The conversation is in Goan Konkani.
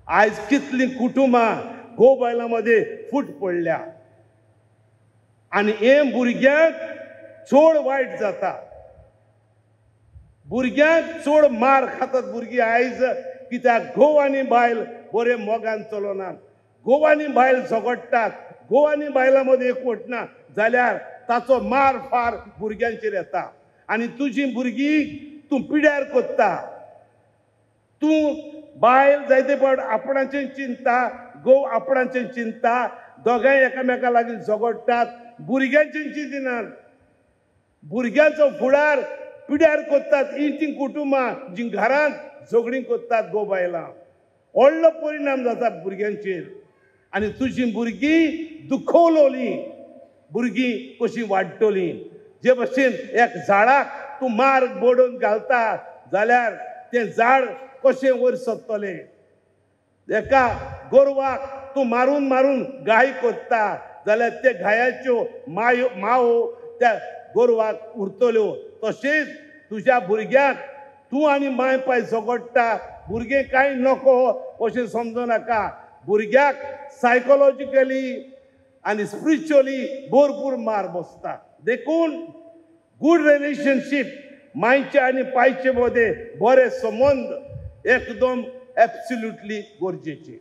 आयज कितलीं कुटुंबां घोव बायलां मदें फूट पडल्या आनी हें भुरग्यांक चड वायट जाता. भुरग्यांक चड मार खातात भुरगीं आयज, कित्याक घोव आनी बायल बरे मोगान चलनात, घोव आनी बायल झगडटात, घोव आनी बायलां मदें एकवट ना जाल्यार ताचो मार फार भुरग्यांचेर येता आनी तुजीं भुरगीं तूं पिड्यार कोत्ता. तूं बायल जायते फावट आपणाचें चिंता, घोव आपणाचें चिंता, दोगांय एकामेका लागीं झगडटात, भुरग्यांचें चिंतिनात, भुरग्यांचो फुडार पिड्यार कोत्तात. ही तीं कुटुंबां जीं घरांत झगडीं कोत्तात घोव बायलां, व्हडलो परिणाम जाता भुरग्यांचेर आनी तुजीं भुरगीं दुखवलोलीं भुरगीं कशीं वाडटलीं. जे भशेन एक झाडाक तूं मार बडोवन घालता जाल्यार तें झाड कशें वयर सरतलें, एका गोरवाक तूं मारून मारून गाय कोत्ता जाल्यार ते गायाच्यो मायो मावो त्या गोरवाक उरतल्यो. तशेंच तुज्या भुरग्यांक तूं आनी माय पाय झगडटा, भुरगें कांय नको अशें समजूं नाका. भुरग्याक सायकोलॉजिकली आनी स्पिरिच्युअली भरपूर मार बसता. देखून गूड रिलेशनशीप मायचे आनी पायचे मदें बरे संबंद एकदम एब्सोल्युटली गरजेचे.